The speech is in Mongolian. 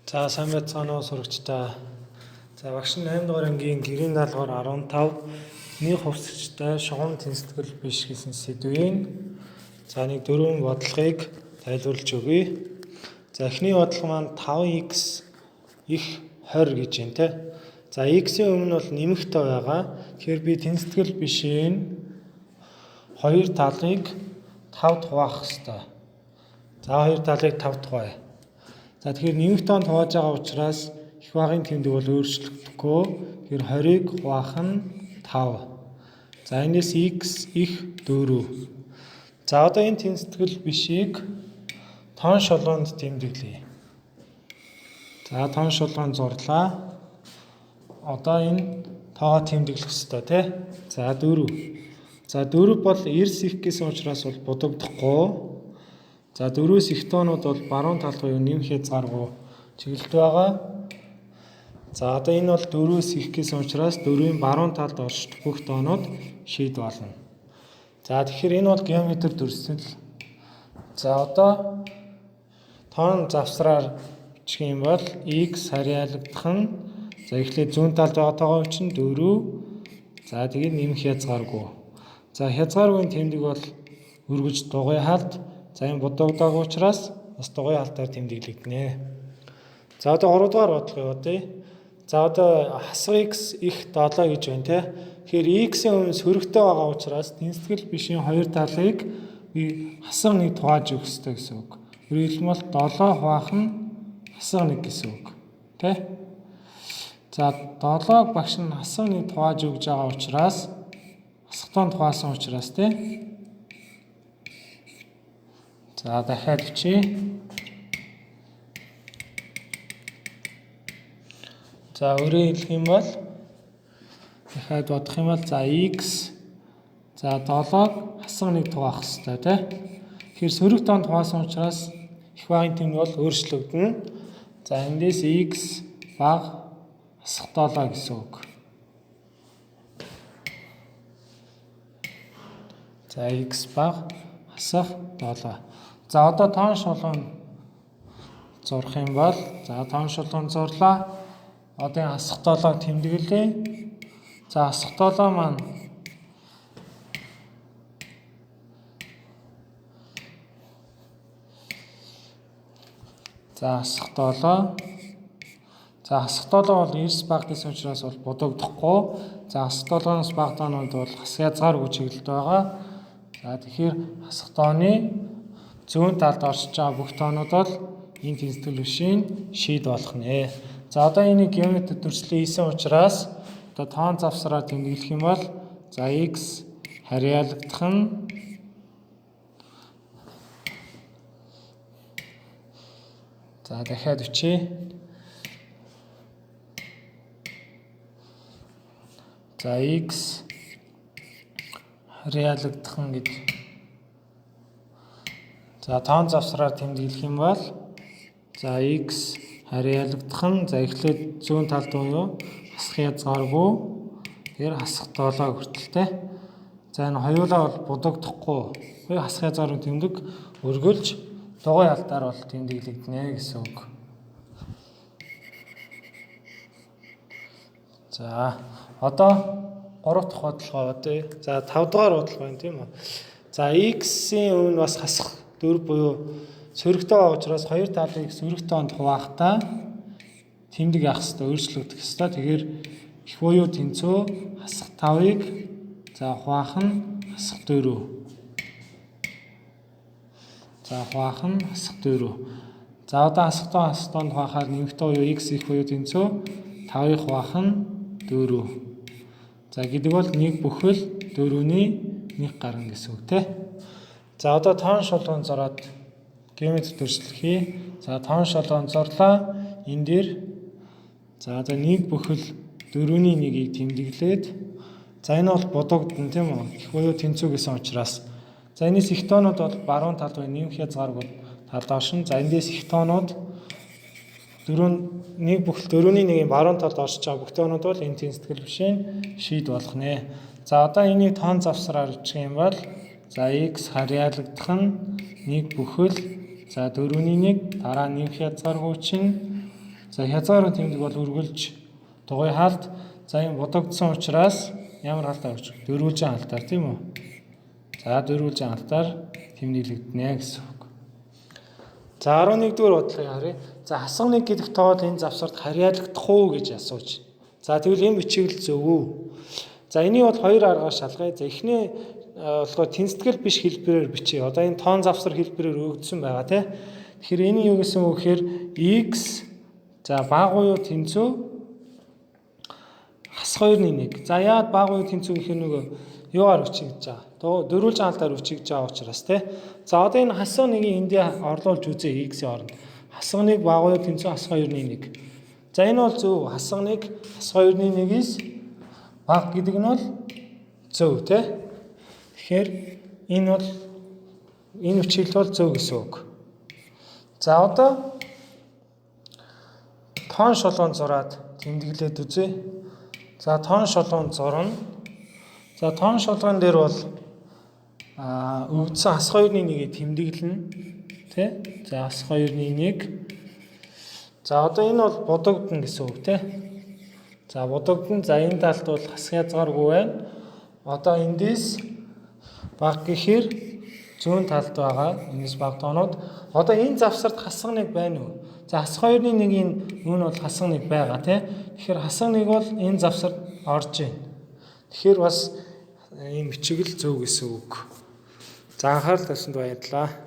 За сайн байцгаана уу сурагчдаа. За багш нь 8 дугаар ангийн гэрийн даалгавар 15 нэг хувьсагчтай шугам тэнцэтгэл биш гэсэн сэдвийн за нэг дөрвөн бодлогыг тайлбарлаж өгье. За эхний бодлого маань 5x их 20 гэж байна те. За x-ийн өмнө бол нэмэгтэй байгаа. Тэгэхээр би тэнцэтгэл бишийн хоёр талыг 5-д хуваах хэрэгтэй. За хоёр талыг 5-д хуваая. За тэгэхээр нэмэх тоонд хувааж байгаа учраас их багын тэмдэг бол өөрчлөгдөхгүй. Тэгэхээр 20-ыг хуваах нь 5. За энэс x их 4. За одоо энэ тэнцэтгэл бишийг тоон шулуунд тэмдэглэе. За тоон шулуун зурлаа. Одоо энэ тоогоо тэмдэглэх ёстой тий. За 4. За 4 бол эрс их гэсэн учраас бол будагдахгүй. За 4-өөс их тоонууд бол баруун талд буюу нэмэх хязгааргүй чиглэлд байгаа. За одоо энэ бол 4-өөс их гэсэн учраас 4-ийн баруун талд орших бүх тоонууд шийд болно. За тэгэхээр энэ бол геометр дүрсэл. За одоо тоон завсраар бичих юм бол x харьяалагдах нь за эхлээд зүүн талд байгаа тоогоо чинь 4. За тэгээд нэмэх хязгааргүй. За хязгааргүй тэмдэг бол өргөж дугуй хаалт. За энэ будагдаагүй учраас бас дугуй хаалтаар тэмдэглэгдэнэ. За одоо 3 дугаар бодлого явуулъя. За одоо хасах x их 7 гэж байна те. Тэгэхээр x-ийн өмнө сөрөгтэй байгаа учраас тэнцэтгэл бишийн хоёр талыг би хасах нэг хувааж өгөх ёстой гэсэн үг. Өөрөөр хэлбэл 7 хуваах нь хасах нэг гэсэн үг. Тэ? За 7-г багш нь хасах нэг хувааж өгж байгаа учраас хасах тоонд хуваасан учраас тэ. За дахиад бичье. За өөрөөр хэлэх юм бол дахиад бодох юм бол за x за 7-г хасах нэг хуваах хэрэгтэй тий. Тэгэхээр сөрөг тоонд хуваасан учраас их багын тэмдэг бол өөрчлөгдөнө. За эндээс x бага хасах 7 гэсэн үг. За x бага хасах 7. За одоо тоон шулуун зурх юм бол за тоон шулуун зурлаа. Одоо энэ хасах 7-г тэмдэглэе. За хасах 7 маань за хасах 7. За хасах 7 бол эрс бага гэсэн учраас бол будагдахгүй. За хасах 7-оос бага тоонууд бол хас язгааргүй чиглэлд байгаа. За тэгэхээр хасах тооны зүүн талд оршиж байгаа бүх тоонууд бол энэ тэнцэтгэл бишийн шийд болох нэ. За одоо энийг геометр дүрслэл хийсэн учраас одоо тоон завсраар тэмдэглэх юм бол за x харьяалагдах нь за дахиад бичье. За x харьяалагдах нь гэж. За тоон завсраар тэмдэглэх юм бол за x харьяалагдах нь за эхлээд зүүн талд буюу хасах язгааргүй тэр хасах 7 хүртэлтэй. За энэ хоёулаа бол будагдахгүй. Буюу хасах язгааргүй тэмдэг өргөлж дугуй алдаар бол тэмдэглэгдэнэ гэсэн үг. За одоо 3 дахь бодлого бодъё. За 5 дугаар бодлого байна тийм үү? За x-ийн өмнө бас хасах 4 буюу сөрөгтэй байгаа учраас хоёр талыг сөрөг тоонд хуваахтаа тэмдэг яах ёстой, өөрчлөгдөх ёстой. Тэгэхээр их буюу тэнцүү хасах 5-ыг за хуваах нь хасах 4. За хуваах нь хасах 4. За одоо хасах тоо хасах тоонд хуваахаар нэмэгтэй буюу x их буюу тэнцүү 5-ыг хуваах нь 4. За гэдэг бол 1 бүхэл 4-ний 1 гарна гэсэн үг те. За одоо тоон шулуун зураад геометр дүрслэл хий. За тоон шулуун зурлаа. Энэ дээр за одоо 1 бүхэл 4-ний 1-ийг тэмдэглээд за энэ бол будагдана тийм үү? Их буюу тэнцүү гэсэн учраас. За энэс их тоонууд бол баруун талд буюу нэмэх хязгааргүй талд оршин. За эндээс их тоонууд 4 1 бүхэл 4-ний 1-ийн баруун талд оршиж байгаа бүх тоонууд бол энэ тэнцэтгэл бишийн шийд болох нэ. За одоо энийг тоон завсраар бичих юм бол за x харьяалагдах нь 1 бүхэл за 4-ний 1 дараа нэмэх хязгааргүй чинь За, хязгаарын тэмдэг бол үргэлж дугуй хаалт. За, энэ будагдсан учраас ямар хаалтаар өгч? Дөрвөлжин хаалтаар, тийм үү? За, дөрвөлжин хаалтаар тэмдэглэгдэнэ гэсэн үг. За, 11 дугаар бодлогыг харъя. За, хасах 1 гэдэг тоол энэ завсарт харьяалагдах уу гэж асууж. За, тэгвэл энэ бичигэл зөв үү? За, энийг бол хоёр аргаар шалгая. За, эхний болохоор тэнцэтгэл биш хэлбэрээр бичье. Одоо энэ тоон завсар хэлбэрээр өгөгдсөн байгаа, тий. Тэгэхээр энэ юу гэсэн үг гэхээр x, за, бага буюу тэнцүү хасах 2-ны 1. За, яагаад бага буюу тэнцүү гэхээр нөгөө юугаар өчигдэж байгаа? Дөрвөлжин хаалтаар өчигдэж байгаа учраас, тий. За, одоо энэ хасах 1-ийг эндээ орлуулж үзье x-ийн оронд. Хасах 1 бага буюу тэнцүү хасах 2-ны 1. За, энэ бол зөв. Хасах 1 хасах 2-ны 1-ээс бага гэдэг нь бол зөв, тий. Тэгэхээр энэ бол энэ хүчил бол зөв гэсэн үг. За, одоо тоон шулуун зураад тэмдэглээд үзье. За, тоон шулуун зурна. За, тоон шулуун дээр бол өгдсөн хасах 2-ны 1-ийг тэмдэглэнэ. Тэ? За, хасах 2-ны 1. За, одоо энэ бол будагдана гэсэн үг, тэ? За, будагдана. За, энэ талд бол хасах язгааргүй байна. Одоо эндээс бага гэхээр зүүн талд байгаа энэс бага тоонууд. Одоо энэ завсарт хасах 1 байна уу? За, хасах 2-ны 1-ийн үн бол хасах 1 байгаа, тий. Тэгэхээр хасах 1 бол энэ завсарт орж байна. Тэгэхээр бас ийм бичигэл зөв гэсэн үг. За, анхаарал тавьсанд баярлалаа.